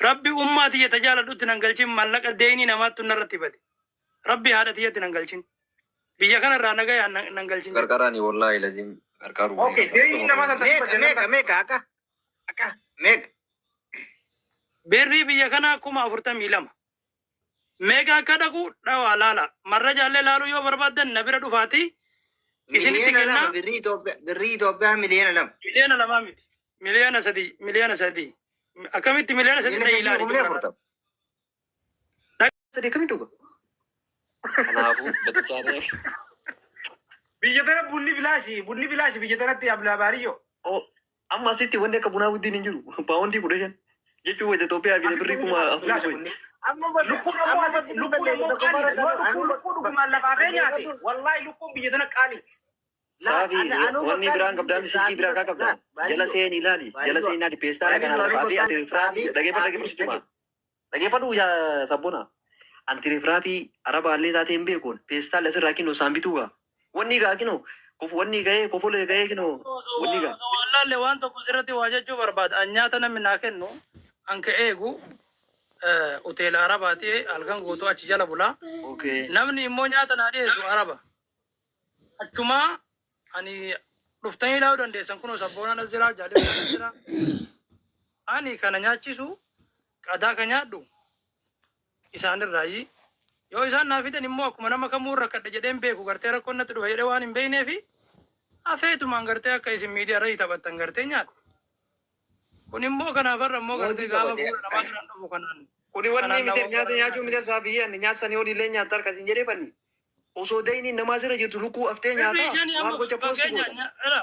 Rabbi ummaa tiyya ta jaaladhutti nan galchin maallaqa deynii namaattu narratti bade. Rabbi haadha tiyyatti nan galchin. Biyya kanarraa nagayaan nan galchin jedhe. Qarqaraani wallaahi lazim qarqaaru Okay, deeyniin namaa san Meeqa tasii meeqa meeqa akka akka meeqa. Birrii biyya kanaa 42,000. Meeqa akka dhaqu dhawaa laala. Marrajaallee laaluu yoo barbaaddan na bira dhufaatii isinitti 2,000,000 kennaa. Birrii Itoophiyaa, birrii Itoophiyaa 2,000,000. 2,000,000 miti. 3,000,000, 3,000,000. Akkamitti 3,000,000 Miliyoona ta'e sadii ilaali kumni dubara. 40. Sadii akkamitti dhuga? Kanaafuu batichaanee. Biyya tana bunni bilaashi, bunni bilaashi biyya tanatti ablaa baariyyoo. Oh, amma asitti wanni akka bunaa guddiin hin jiru. Paawundii 15 jechuun wayita Itoophiyaa argite Asitti birrii bunni 4,000 bilaashi wayi. bunni. Amma bakka Lukkuun ammoo amma asitti bakki lukkuun balleessu ammoo tokko qaaliidha. bara Yoo tanu lukkuun anu lukkuu dhugumaan lafaa kee nyaate dhaggeeffadhu. wallaahi lukkuun biyya tana qaalii. Laal Saafi ana anuu wanni bakkaan biraan qabdaa silkii saafii biraa kaa bakka qabdaa. laal Jala baaliyyoo seeni ilaali. Jala baaliyyoo seeni ilaali. Peestaala baaliyyoo kanaan anuu lafaa fi bakkaan ati rifraafii saafii dhageeffadhu saafii dhageeffadhu sitti dhage himaa. Dhageeffadhu yaa sabbona. Anti rifraafii arabaallee taatee hin beekuun peestaalli asirraa kinoo isaan bituu gaa. Wanni gaa kinoo kof wanni ga'ee kofolee ga'ee kinoo Osoo wanni waa gaa. osoo waan laalle waan tokko sirratti waa jechuu barbaada. An nyaata namni naa kennu an ka eegu hoteela Arabaati halkan guutuu achi jala bula. Okay. Namni immoo nyaata naa dhiyeessu Araba. Achumaa ani dhuftanii ilaaluu dandeessan kunoo sabboonaan as jira jaalibsaan as jira. Ani kana nyaachisu qadaa ka nyaadhu isaanirraayi. Yoo isaan naa fidan immoo akkuma nama kamuu rakkadhe jedheen beeku gartee rakkoon natti dhufa jedhee waan hin beekneefi hafeetumaan gartee akka isin miidiyaa irratti taphattan gartee nyaadha. Kun immoo kanaaf har'a immoo gartee mootii gaafa qabate. fuula namaa duraan dhufu kanaan Kuni wanni kanaan na miti nyaata nyaachuu waggaa miti saafi ani nyaata sanii olillee nyaatta harka siin jedhee fanni. Osoo dayniin namaa sirra jirtu lukkuu haftee Birrii nyaataa shani maal amma gocha poosti fakkeenya goota. ela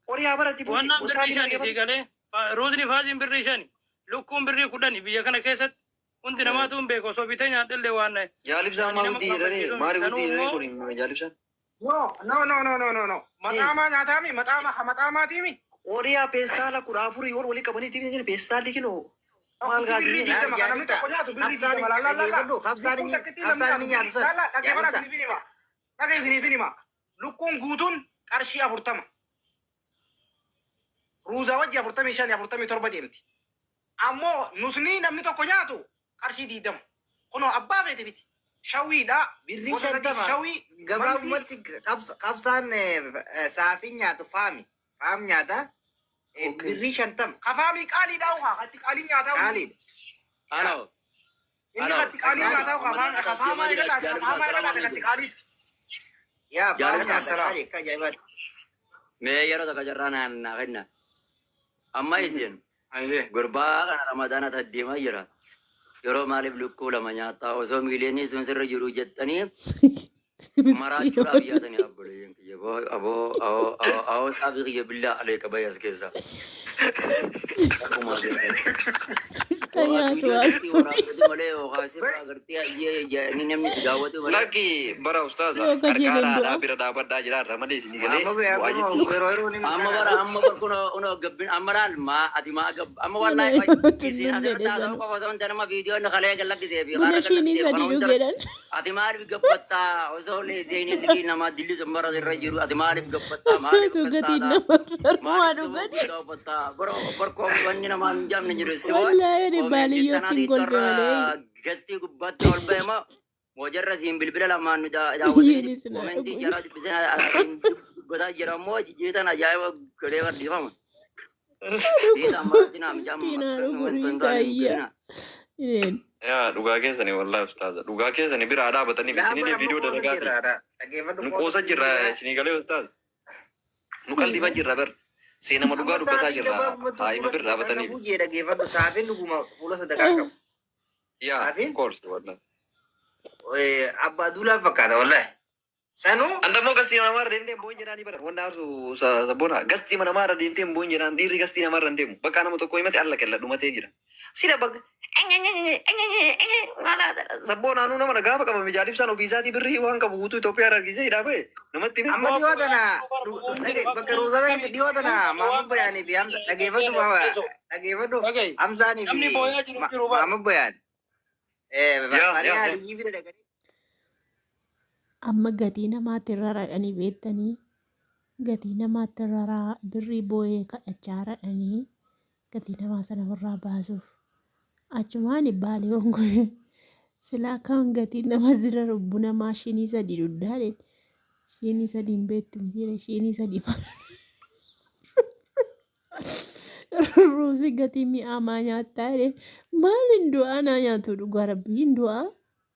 Qorii haa baratti fuuti wannaan birrii saafi shani sii dhaggeeffadhu. galee ruuzni faaziin birrii shani lukkuun birrii 10 biyya kana keessatti hundi namaatu hin beeku osoo bitee nyaadhellee waan Jaalibsaan yaani maa nama guddii jedhanii qaanfachiisuu miti maali sanuu guddii jedhanii immoo kun jaalibsaan. No, no, no, no, no, no, no. Maxaamaa nyaataami, maxaama ha maxaamaatiimi. Qoriyaa peestaala 14 ol walii qabanii ittiin jiru peestaalli kinoo maal Tokkichi gaazii birrii jenna. Laal 20 kan namni jaalibsa tokko nyaatu birrii habsaan 20 laal laal laal. dhaggeeffadhu habsaan Lukkuun inni takkittii namni habsaan inni nyaatu nyaatu birrii san laal laal dhaggeeffadhaa jaalibsa. isiniif hima. Dhaga isiniif hima. Lukkuun guutuun qarshii 40. Ruuzaa wajji 45 47 deemti. Ammoo nusni namni tokko nyaatu qarshii 20. Kunoo abbaa feete biti. Shawiidha. Birrii Gosa sadii 50 shawii mantii gabaabumatti qabsaan saafiin nyaatu faami faam nyaata Okay. birrii 50 kafaamii qaaliidha uhaa katti qaalii nyaataa inni. qaaliidha. Yaa Halo, Inni halo. katti qaalii qaali nyaataa uhaa Uummanni faam as deemaa kafaamaa eega jira. taate Jaalibsaan kafaamaa eega salaamu taate katti alaikum. qaaliidha. Yaa faam Jaalibsaan nyaata Salaam. qaali akka ajaa'ibaatti. mee yeroo tokko carraa naan naa kenna. Amma isin Ayyee. gurbaa kana ramadaana deemaa jira. Yeroo maaliif lukkuu lama nyaattaa osoo miiliyoonii sun sirra jiru jettanii maraachuudhaaf yaadanii abboleeyyan kiyya aboo aboo aboo aboo saafi kiyya billaa alee qabee as keessa. Akkuma beekan. Yookaan Nyaatu viidiyoo waan sitti waraabbitu malee yookaan sirraa gartee ayyee jedhanii namni si daawwatu malee. Lakki bara ustaaza Yoo kajeelan qarqaaraadhaa du'a. bira dhaabadhaa jiraarra malee isinii galee Amma bee bu'aa akkuma jechuudha. yeroo yeroo ni Amma milkaa'aa. bara amma bar kun kun gabbin amma laal maa ati maa gab amma Mana wallahi yoo isin tulluu asirratti jedhe haasa'u sanu. qofa osoo hin taane amma viidiyoo inni kalee galakkisee fi Buna kaara shinii galakkisee sadii kana hunda dhugeedhaan. ati maaliif gabbattaa osoo deeyni liqii namaa dilli sun bara irra jiru ati maaliif gabbattaa maaliif Tu akkas gatiin taataa nama darbumaa maaliif saba dhugan. guddaa uffattaa bara barkoo wanni namaa hin jaamne jiru si waan Wallaahi ani koomentii baaliyyootti hin tanaati kolfe torra malee. gastii gubbaatti ol ba'e moo Mojarra siin bilbila lamaan nu daawwatanii Isheenis na komentii dhugu. jara dubbisan asiin dubbataa jira immoo jijjiirtan ajaa'iba godhee barsiifama. Dhiisa amma dinaa mijaa Miskiinaa akka dhugu wanta hin dhiisaa taane hin iyya. godhina. Ineen. Yaa dhugaa keessanii wallahi ustaaza dhugaa keessanii biraa dhaabataniif Laa isinillee bara amma viidiyoo qoosa dalagaati. jirra dhaggeeffadhu Nu qoosa qoosa jirra jirra. isinii galee ustaaza. Nu qaldiima jirra bar. Seenama Amma dhugaa dubbataa saafii jirra gabaabumatti haayima fuula bir sadaqaa dhaabataniif. qabu jee dhaggeeffadhu saafiin dhuguma fuula sadaqaa qabu. Yaa of Saafiin course wallahi. abbaa duulaa fakkaata wallahi. Sanuu An dammoo gastii namaarra deemtee hin boo'in jedhaanii baran wanna aarsu sabboona gastii namaarra deemtee hin boo'in jedhaan dhiirri gastii namaarra hin deemu bakka nama tokko himate alla kella dhumatee jira. Sila bakka sabboona anuu nama gaafa qabame jaalibsaan ofiisaatii birrii waan qabu guutuu Itoophiyaa irra argisee hidhaa ba'e namatti hime. Amma dhiyoo tana dhage bakka ruuzaa sanitti dhiyoo tana Maamud Bayaanii fi Hamza dhageeffadhu maama dhageeffadhu Dhaga'i. Hamzaanii Namni fi booyaa jiru hin jiru bara. Maamud Bayaan Yaa yaa Fariyaa yaa. Aliyyii bira dhaqanii Amma gatii namaatti raradhanii beektanii gatii namaatti raraa birrii boo'ee kadhachaa radhanii gatii namaa sana ofirraa baasuuf. Achumaan baalee ongoo silaa kan gatiin nama zira buna maashinii sadii duddaadheen. Shiinii sadii hin beektu mitiidha. Shiinii sadii maal? Ruuzii gatii mi'aamaa nyaattaa jedhee maal hin du'aa naa nyaatu dhugaa rabbii hin du'aa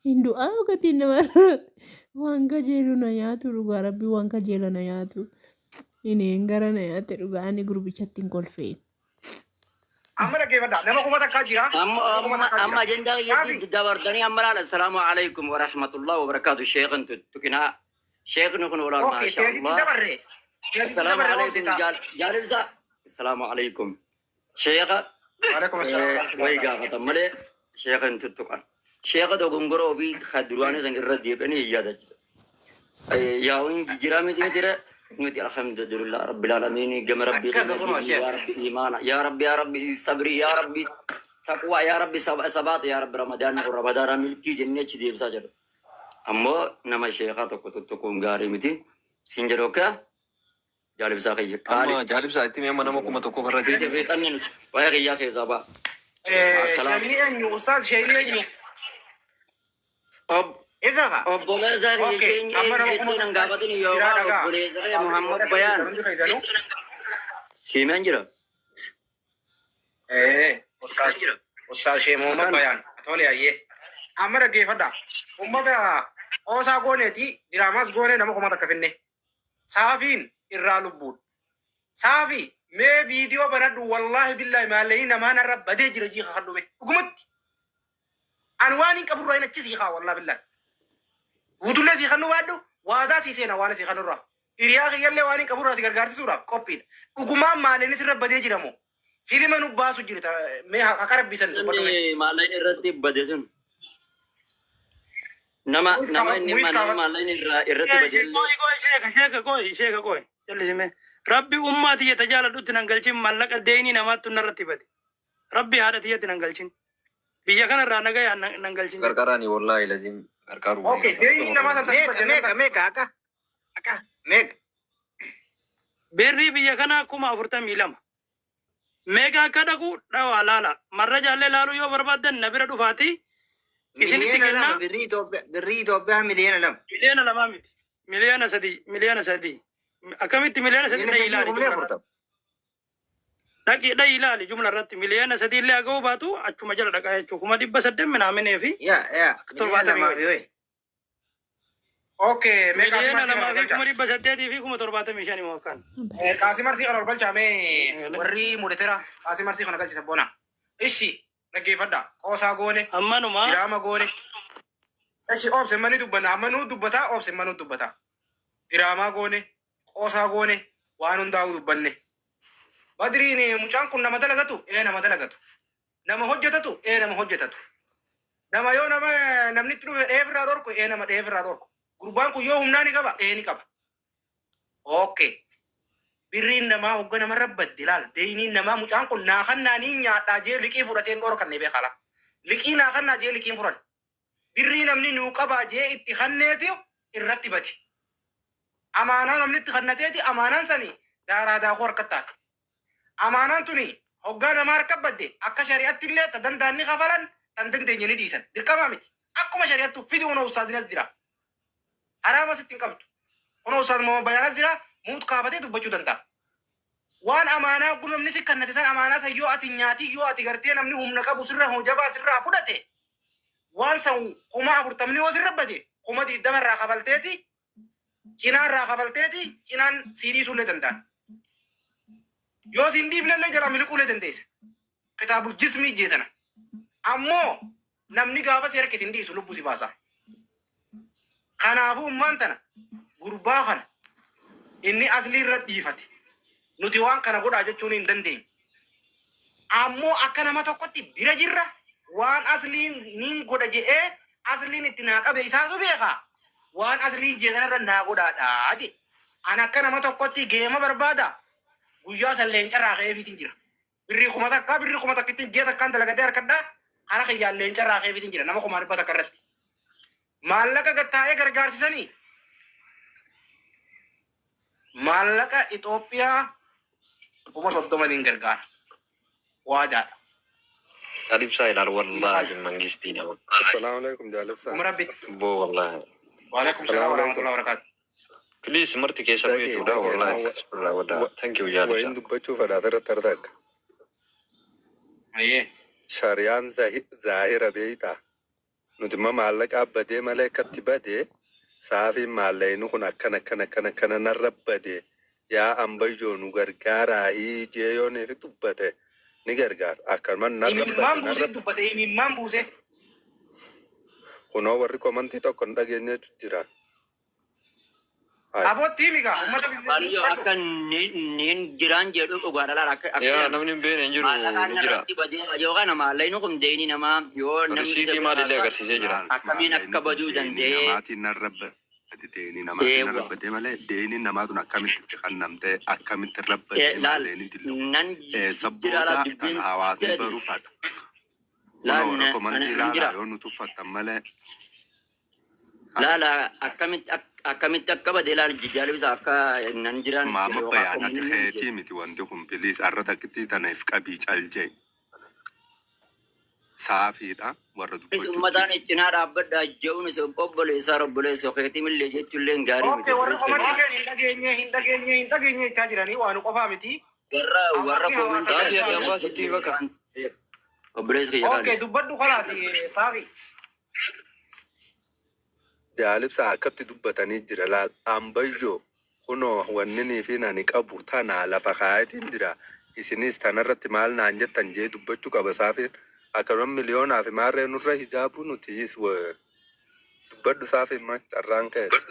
hin du'aa gatiin nama waan kajeelu na nyaatu dhugaa rabbii waan kajeela na nyaatu inni gara na nyaate dhugaa ani gurbichatti hin kolfee. Amma dhaggeeffadhaa. Nama 1000 jira. Amma Nama kuma amma takkaa amma jira. ajandaa Kaafi. kiyyatti dabartanii amma laala assalaamu alaikum wa rahmatullahi wa barakaatu sheekhan tuqinaa sheekni kun walaal Okay, maasha teetitti Allah dabarre. Teetitti assalaamu dabarre alaikum oomsita. jaalibsa assalaamu alaikum sheekha. Waalaikum assalam wa rahmatullahi Way wa barakatuh. gaafatan malee sheekha hin tuttuqan sheekha dogongoroo ofii ka duraanii san irra deebi'anii hin yaadachiisa yaa'uun jijjiiraa miti jira nuti alhamdulillah rabbil alamin gama rabbii Akkas keenya kunoo deebiin sheekh. yaa rabbi imaana yaa rabbi yaa rabbi sabrii yaa rabbi taqwa yaa rabbi sabaata yaa rabbi ramadaanni kun ramadaana milkii jennee achi deebisaa jedhu ammoo nama sheekaa tokko tuttuquun gaarii miti siin jedhu akka jaalibsaa kiyya qaali Amma jaalibsaa itti amma nama 1000 farra fiite fiixanni nuti waa'ee kiyyaa keessaa ba'a. Assalaam. Sheekni eenyu? Ustaaz sheekni eenyu? Isa fa. Obboleessa kiyya Okay, keenya amma nama eenyu kuma jettee nan takkaa gaafatin jira yookaan dhagaa. obboleessa kiyya Qaamni Muhammad warra Bayaan keessan hundi keessanuu. siimeen jira. Ustaaz Ustaaz Sheekh Muhammad Akana. Bayaan. Tole ayyee. Amma dhaggeeffadhaa. Uummata qoosaa gooneeti diraamaas goonee nama 1000 finne. Saafiin irraa lubbuudha. Saafi mee viidiyoo banadhu wallaahi billaahi maallaqni namaa narra badee jira jiika kan dhume. Dhugumatti. Ani waan hin qaburraa hin achi siikaa wallaahi billaahi. Guutullee sii kan nu baadhu waadaa sii seena waan sii kan nurraa. Hiriyaa kiyyallee waan hin qaburraa si gargaarsisuudhaaf qophiidha. Dhugumaan maallaqni sirra badee jira moo? Fiilima nu baasu jirta mee haqa rabbisan dubbadhu mee. Namni maallaqni irratti bade sun nama Muyit nama kaafadhu inni muyit namni kaafadhu. maallaqni irraa irratti bade illee Qoy qoy sheeka sheeka qoy sheeka qoy jallisime rabbi ummaa tiyya tajaaladhutti nan galchin mallaqa deynii namaattu narratti bade rabbi haadha tiyyatti nan galchin biyya kanarraa nagayaan nan galchin jedhe. Qarqaraani wallaahi lazim qarqaru. Okay, deeyni namaa san Meeqa tasii badde meeqa meeqa akka akka meeqa. Birrii biyya kanaa 42,000 meeqa akka dhaqu dhawaa laala marra jaallee laaluu yoo barbaaddan na bira dhufaati isinitti 2,000,000 kennaa birrii Itoophiyaa birrii Itoophiyaa 2,000,000. 2,000,000 miti 3,000,000 3,000,000 akkamitti 3,000,000 Miliyoona dha'i sadii ilaali kumni jumla afurtama. dhaqi dha'i ilaali jumla irratti 3,000,000 illee haga'uu baatu achuma jala dhaqaa jechuu 800,000 minaaminee fi Yaa yaa miliyoona 70 lamaa wayi fi wayi. Okay, mee miliyoona Qaasim Arsii kana lamaa ol fi galchaa. 875,000 moo akkaan. Qaasim Arsii kana ol galchaa mee warri mudatera Qaasim Arsii kana galchisa boona. Ishi dhaggeeffadhaa qoosaa goone Ammanuma diraama goone. Ishi oobse manii dubbanna amma nuu dubbataa oobse manuu dubbataa. Diraamaa goone qoosaa goone waan hundaa'u dubbanne. Badriin mucaan kun nama dalagatu ee nama dalagatu. Nama hojjetatu ee nama hojjetatu. Nama yoo nama namni itti dhufe dheefirraa dhorku ee nama dheefirraa dhorku. Gurbaan kun yoo humnaa ni qaba ee ni qaba. Okay. Birriin namaa hogga namarra badde laal deeyniin namaa mucaan kun naa kannaa niin nyaadhaa jee liqii fudhateen dhorkanne beekala. Liqii naa kannaa jee liqiin furan. Birrii namni nuu qabaa jee itti kanneeti irratti bati. Amaanaa namni itti kannateeti amaanaan sani daaraa daakuu harka taate. Amaanaan tuni hoggaa namaa harka badde akka shari'atti illee ta danda'an ni kafalan tan dandeenye ni dhiisan. Dirqamaa miti. Akkuma shari'attu fidi huna ustaazinas jira. Haraama sitti hin qabdu. Huna ustaaz Muhammad Bayaanas jira muut kaafatee dubbachuu danda'a. Waan amaanaa kun namni si kannate san amaanaa san yoo ati nyaatii yoo ati gartee namni humna qabu sirra jabaa sirraa fudhate waan san 40,000 yoo sirra bade 20,000 irraa kafalteeti cinaa irraa kafalteeti cinaan sii dhiisuullee danda'an. Yoo siin dhiifnellee jala miliquullee dandeessa. Kitaabul jismii jeetana. Ammoo namni gaafa si harkis hin dhiisu lubbuu si baasa. Kanaafuu ummaan tana gurbaa kana inni aslii irra dhiifate. Nuti waan kana godhaa jechuun hin dandeenyu. Ammoo akka nama tokkotti bira jirra waan asliin niin godha je'ee asliin itti naa qabe isaatu beeka. Waan asliin jeesanirra naa godhaadhaa je. An akka nama tokkotti geema barbaada. Guyyaa san leencarraa ka'eefiitiin jira. Birrii 1000 birrii 1000 ji'a takkaan dalagadee harkadhaa hara kiyyaan leencarraa ka'eefiitiin jira nama 100,000 irratti. Maallaqa gattaa'ee gargaarsisanii maallaqa Itoophiyaa 30,000 gargaara. Waadaadha. Alibsaa ilaal wallaahi mangistii nama. Assalamu alaikum jaalibsaa. Kuma rabbitti. Boo wallaahi. Waalaikum salaam Assalamu wa alaikum. rahmatullahi wa barakaatu. Please marti keessanuu Dhagee jechuudha dhagee wallaahi amma akkasuma waddaa. Thank you wayin jaalibsaa. dubbachuu fedha asirratti artakka. Ayyee. Shariyaan zaahira beeytaa. Nuti immoo maallaqa badee malee akkatti badee saafiin maallaqni kun akkana akkana akkana akkana narra badee yaa ambayyoo nu gargaaraa hiijee yoo neefi dubbate ni gargaara. Akkanuma narra bade Imimmaan narra buusee dubbate imimmaan buusee. Kunoo warri komantii tokko hin dhageenyetu jira. Hai. Abootti himi gaa uummata Baay'ee akka niin jiraan jedhu dhugaadha laala akka Yaa akka namni hin beekne hin jiru maallaqaan ni jira. irratti badee yookaan maallaqni kun deeni namaa yoo namni isa Risiitii bira maalillee agarsiisee jira. Laal akkamiin maallaqni akka kun baduu deeni danda'ee namaatiin narra bade deeni namaatiin narra eewwa. badee malee deeni namaa tun akkamitti itti kannamtee akkamitti irra badee Laal maallaqni dillu. nan Eessa jira booda laal kan dubbiin hawaasni jedhati baruu fadha. laal Kunoo warra komantii nan jira ilaalaa yoo nu tuffattan malee. Hai. laala akkamitti akkamitti akka badee laal jaalibsa akka nan jiraan Maama jedhu yookaan bayaan akka ati inni keetii jedhu. miti wanti kun piliis arra takkittii tanaif qabii caljee saafiidha warra Kunis dubbachuu uummataan jira. cinaa dhaabbadhaa je'uun isa obboleessaa obboleessa keetii millee jechuullee gaarii miti Okay, warri obboleessa komantii keenya. keen hin dhageenye hin dhageenye hin dhageenye jechaa jiranii waan qofaa miti. Warra warra Hawaasni hawaasa koomentii Saafi ati gargaaru. ambaa sitti bakka. obboleessa kiyya Okay, kaali. dubbadhu kalaas saafi. Jaalibsa akkatti dubbatanii jira laal ambayyoo kunoo wanninii fi nani qabu tanaa lafa kaayatiin jira isinis tanarratti maal naan jettan jee dubbachuu qaba saafiin akkanuma miliyoonaa fi maarree nurra hijaabuu nutiis dubbadhu saafiin ma carraan keessa.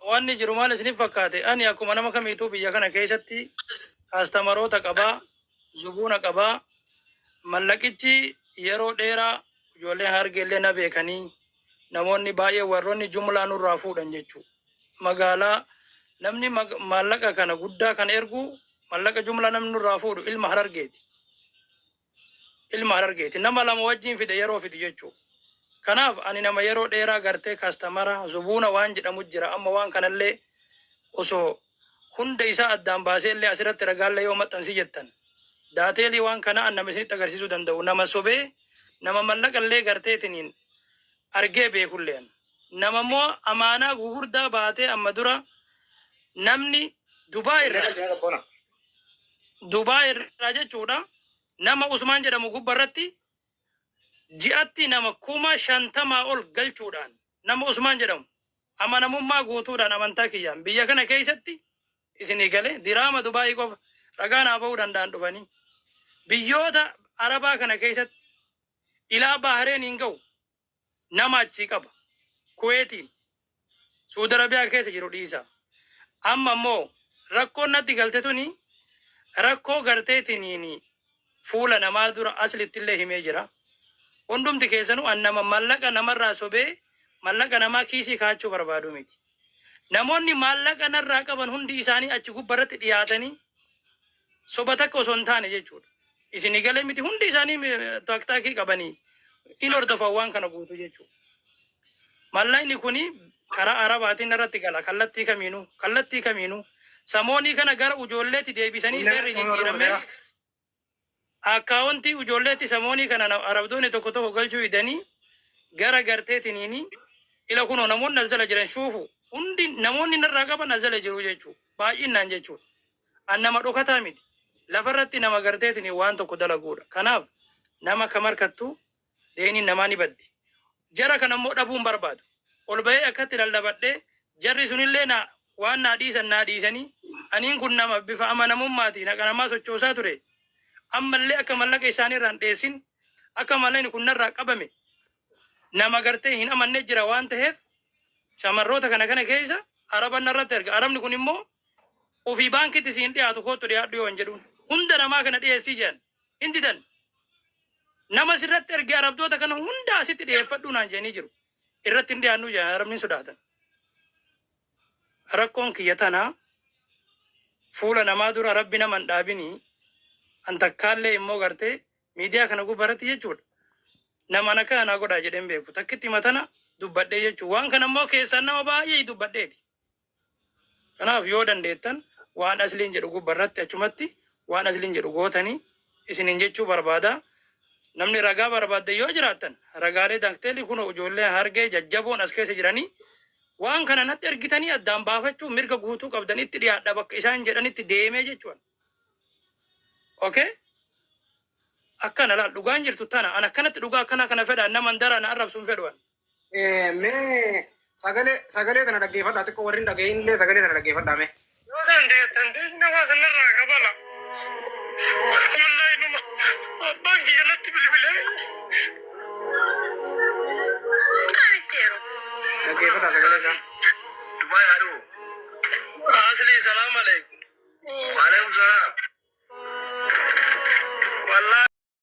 Wanni jiru maal isiniif fakkaate? Ani akkuma nama kamiituu biyya kana keessatti kaastamaroota qabaa, zubuuna qabaa, mallaqichi yeroo dheeraa ijoolleen hargeellee na beekanii namoonni baay'ee warroonni jumlaa nurraa fuudhan jechuudha. Magaalaa namni maallaqa kana guddaa kana ergu maallaqa jumlaa namni nurraa fuudhu ilma harargeeti. Ilma harargeeti. Nama lama wajjin fide yeroo fidu jechuudha. Kanaaf ani nama yeroo dheeraa gartee kaastamara zubuuna waan jedhamu jira amma waan kanallee osoo hunda isaa addaan baasee illee asirratti ragaallee yoo maxxansi jettan daateelii waan kana an nama isinitti agarsiisuu danda'u nama sobee nama mallaqa illee garteetiniin argee beekulleen nama immoo amaanaa gugurdaa baatee amma dura namni Dubaa irraa Dubaa irraa jechuudha nama Usmaan jedhamu gubbarratti ji'atti nama 50,000 ol galchuudhaan nama Usmaan jedhamu amanamummaa guutuudhaan amantaa kiyyaan biyya kana keessatti isinii galee diraama Dubaayii qofa ragaa naa ba'uu danda'an dhufanii biyyoota Arabaa kana keessatti ilaa Bahareen hin ga'u nama achii qaba Kuweetiin Suudi Arabiyaa keessa jiru dhiisa amma immoo rakkoon natti galte tuni rakkoo garteetiniin fuula namaa dura aslitti illee himee jira. Hundumti keessanuu an nama maallaqa namarraa sobee maallaqa namaa kiisii kaachuu barbaadu miti. Namoonni maallaqa narraa qaban hundi isaanii achi gubbarratti dhiyaatanii soba takka osoo hin taane jechuudha. Isinii galee miti hundi isaanii taaktaakii qabanii in hordofan waan kana guutuu jechuudha. Maallaqni kuni karaa Arabaatiin irratti gala kallattii kamiinuu kallattii kamiinuu samoonii kana gara ijoolleetti deebisanii seerri jijjiiramee akkaawuntii ijoolleetti samoonii kana arabdoonni tokko tokko galchuu hidanii gara garteetiniini ila kunoo namoonni as jala jiran shuufu hundi namoonni narraa qaban as jala jiru jechuudha baay'inaan jechuudha. An nama dhokataa miti lafarratti nama garteetini waan tokko dalaguudha. Kanaaf nama kam harkattu deeniin namaa ni baddi. Jara kana immoo dhabuun barbaadu. Ol bahee akkatti lallabadhee jarri sunillee na waan naa dhiisan naa dhiisanii aniin kun nama bifa amanamummaatiin haqa namaa sochoosaa ture. Ammallee akka mallaqa isaanii irraa hin dheessin akka mallaqni kun narraa qabame nama gartee hin amanne jira waan ta'eef shamarroota kana kana keessa araban narratti erga. Arabni kun immoo ofii baankitti siin dhiyaatu kootu dhiyaadhu yoo hin jedhuun hunda namaa kana dhiyeessii jedhan hin didan. Nama sirratti erge arabdoota kana hunda asitti dhiyeeffadhu naan jedhanii jiru. Irratti hin dhiyaannu jedhan arabni sodaatan. Rakkoon kiyya tanaa fuula namaa dura rabbi nama hin dhaabinii an takkaallee immoo gartee miidiyaa kana gubbaratti jechuudha. Nama akka kanaa godhaa jedheen beeku. Takkitti matana dubbadhee jechuudha. Waan kana immoo keessaan nama baay'ee dubbadheeti. Kanaaf yoo dandeettan waan asliin jedhu gubbarratti achumatti waan asliin jedhu gootanii Isinin jechuu barbaada. Namni ragaa barbaadde yoo jiraattan ragaalee dakteelii kun ijoollee hargee jajjaboon as keessa jiranii waan kana natti ergitanii addaan baafachuu mirga guutuu qabdanitti dhiyaadha bakka isaan jedhanitti deemee jechuudha. Okay? Akkana laal dhugaan jirtu tana an akkanatti dhugaa akkana kana fedha naman dara na arrabsuun fedhuan. Mee sagalee tana dhaggeeffadhaa xiqqoo warri hin dhaga'in illee sagalee tana dhaggeeffadhaa mee. Yoo dandeettan nama sanarraa qabala. Wallahi numa abbaan kiyya natti bilbilee. Dhaggeeffadhaa sagalee isaa. Dubaay haadhoo. Asli salaam alaikum. Waalaikum salaam. Wallahi.